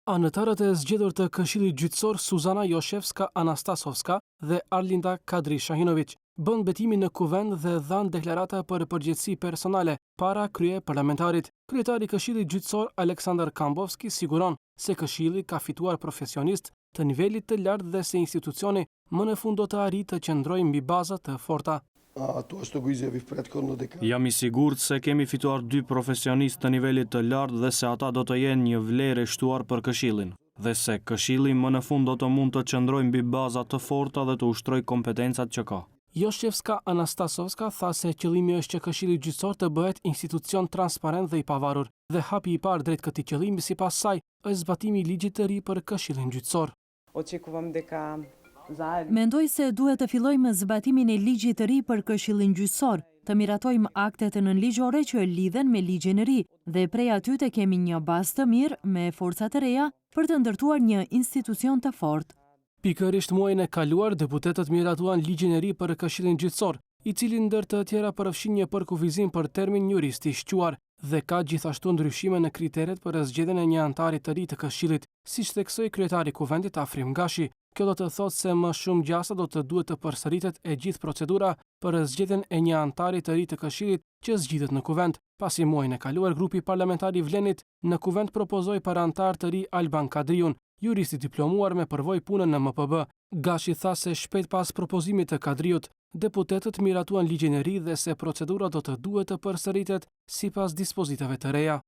Anëtarët e zgjedhur të Këshillit Gjyqësor Suzana Joshevska Anastasovska dhe Arlinda Kadri Shahinoviq bënë betimin në Kuvend dhe dhanë deklarata për përgjegjësi personale para kryeparlamentarit. Kryetari i Këshillit Gjyqësor Aleksandar Kambovski siguron se Këshilli ka fituar profesionistë të nivelit të lartë dhe se institucioni më në fund do të arrijë të qëndrojë mbi baza të forta. A тоа што го изјавив претходно дека Jam i sigurt se kemi fituar dy profesionistë të nivelit të lartë dhe se ata do të jenë një vlerë e shtuar për Këshillin, dhe se Këshilli më në fund do të mund të qëndrojë mbi baza të forta dhe të ushtrojë kompetencat që ka. Joshevska Anastasovska tha se qëllimi është që Këshilli Gjyqësor të bëhet institucion transparent dhe i pavarur, dhe hapi i parë drejt këtij qëllimi sipas saj është zbatimi i ligjit të ri për Këshillin Gjyqësor. Очекувам дека заедно Mendoj se duhet të fillojmë zbatimin e ligjit të ri për Këshillin Gjyqësor, të miratojmë aktet nënligjore që lidhen me ligjin e ri dhe prej aty të kemi një bazë të mirë me forca të reja për të ndërtuar një institucion të fortë. Pikërisht muajin e kaluar, deputetët miratuan ligjin e ri për Këshillin Gjyqësor, i cili ndër të tjera përfshin një përkufizim për termin jurist i shquar dhe ka gjithashtu ndryshime në kriteret për zgjedhjen e një anëtari të ri të Këshillit, siç theksoi kryetari i Kuvendit Afrim Gashi. Kjo do të thotë se më shumë gjasa do të duhet të përsëritet e gjithë procedura për zgjedhjen e një anëtari të ri të Këshillit që zgjidhet në Kuvend, pasi muajin e kaluar grupi parlamentar i Vlenit në Kuvend propozoi për anëtar të ri Alban Kadriun, jurist i diplomuar me përvojë pune në MPB. Gashi tha se shpejt pas propozimit të Kadriut, deputetët miratuan ligjin e ri dhe se procedura do të duhet të përsëritet sipas dispozitave të reja.